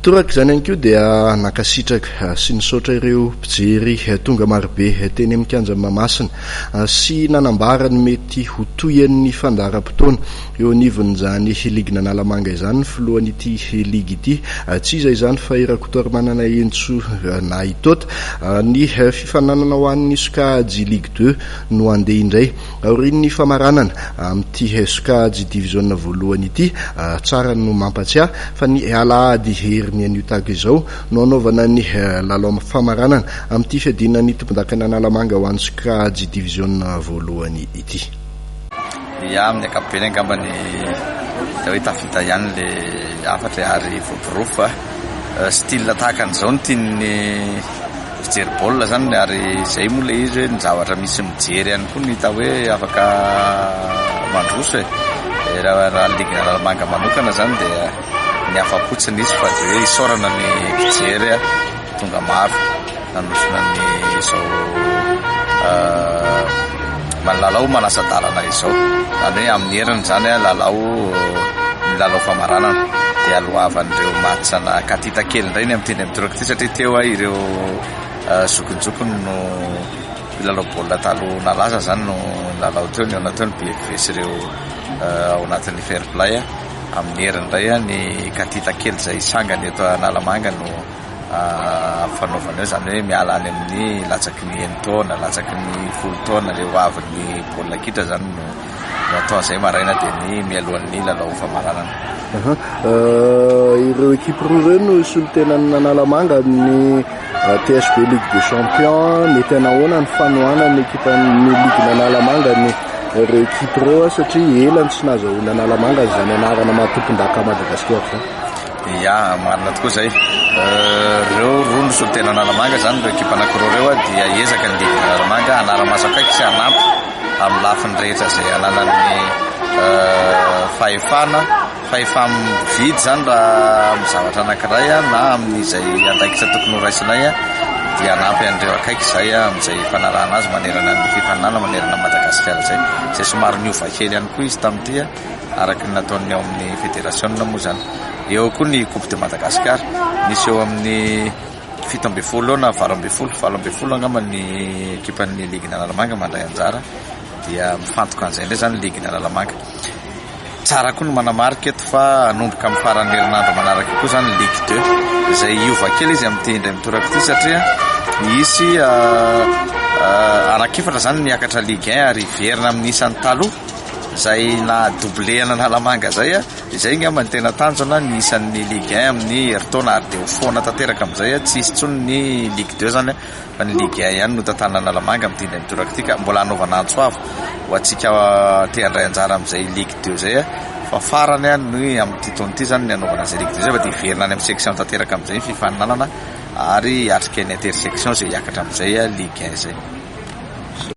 Toraka izany ihany koa dia nankasitraka sy nisaotra ireo mpijery tonga marobe teny amin'ny kianjan'i Mahamasina sy nanambara ny mety ho tohian'ny fandaharam-potoana eo anivon'izany ligin'Analamanga izany ny filohan'ity ligy ity. Tsy iza izany fa i Rakotoarimanana Henintsoa na i Tota. Ny fifaninanana ho an'ny sokajy Ligue deux no handeha indray aorian'ny famaranana amin'ity sokajy diviziona voalohany ity. Tsara no mampatsiahy fa ny alahady herin'ny anio tahaka izao no hanaovana ny lalao famaranana amin'ity fiadiana ny tompondakan'Analamanga ho an'ny sokajy diviziona voalohany ity. Ya, amin'ny ankapobeny angamba ny hita hoe tafita ihany le hafatra e, ary voaporofo fa style tahaka an'izao no tian'ny mpijery baolina zany, ary izay moa le izy hoe ny zavatra misy mijery ihany koa no hita hoe afaka mandroso e. Raha raha ny ligue Analamanga manokana zany dia ny afa-po tsy nisy fa dia hoe isaorana ny mpijery tonga maro nanosona ny izao lalao manasa-dalana izao, izany hoe amin'ny heriny izany lalao ny lalao famaranana dia aloavan'ireo match ana katita kely indray ny amin'ity indray mitoraka ity satria teo ireo zokinjokiny no mpilalao baolina taloha nalaza izany no nilalao teo, nihaona teo ny BFV sy ireo ao anatin'ny fair play. Amin'ny heriny indray ny katita kely izay sangany eto Analamanga no fanaovana eo, izany hoe miala any amin'ny latsaky ny enin-taona, latsaky ny folo taona, ilay ho avin'ny baolina kitra izany no no atao an'izay maraina dia ny mialohan'ny lalao famaranana. Ireo ekipa roa ireo no solontenan'ny Analamanga amin'ny TSB Ligue des Champions. Mety hanahoana ny fanohanan'ny ekipan'ny ligin'Analamanga ny ireo ekipa ireo satria ela no tsy nahazahoana Analamanga izany anarana maha tompondaka Madagasikara izany. Ya, marina tokoa izay. Ireo roa no solontena Analamanga izany, ireo ekipa anankiroa ireo dia hiezaka ny ligin'ny Analamanga hanara-maso akaiky sy hanampy amin'ny lafiny rehetra izay ananan'ny fahefana, fahefa-mividy izany raha amin'ny zavatra anankiray na amin'izay andraikitra tokony ho raisinay dia hanampy an'ireo akaiky izay amin'izay fanarahana azy manerana ny fifaninanana manerana an'i Madagasikara izay. Izay somary niova kely ihany koa izy tamin'ity. araka ny nataon'ny ao amin'ny federasiona moa izany. Eo koa ny Coupe de Madagascar, misy eo amin'ny 17 eo na 18, 18 angamba ny ekipan'ny ligin'ny Analamanga mandray anjara dia mifantoka an'izay indray izany ny ligin'ny Analamanga. Tsara koa ny manamarika eto fa hanomboka amin'ny faran'ny herinandro manaraka koa izany ny Ligue 2 izay hiova kely izy amin'ity indray mitoraka ity satria hisy anak'efatra izany ny hiakatra Ligue 1 ary hiverina amin'ny isan'ny taloha Izay naha doublé an'Analamanga izay, izay angamba no tena tanjona, ny isan'ny Ligue 1 amin'ny herintaona ary dia ho foana tanteraka amin'izay, tsy hisy intsony ny Ligue 2 izany fa ny Ligue 1 ihany no tantanan'Analamanga amin'ity indray mitoraka ity ka mbola hanaovana antso avo ho antsika te handray anjara amin'izay Ligue 2 izay fa farany ny amin'ity taona ity izany ny hanaovana izay Ligue 2 izay fa dia hiverina any amin'ny section tanteraka amin'izay ny fifaninanana ary hiatrika ny intersection izay hiakatra amin'izay Ligue 1 izay.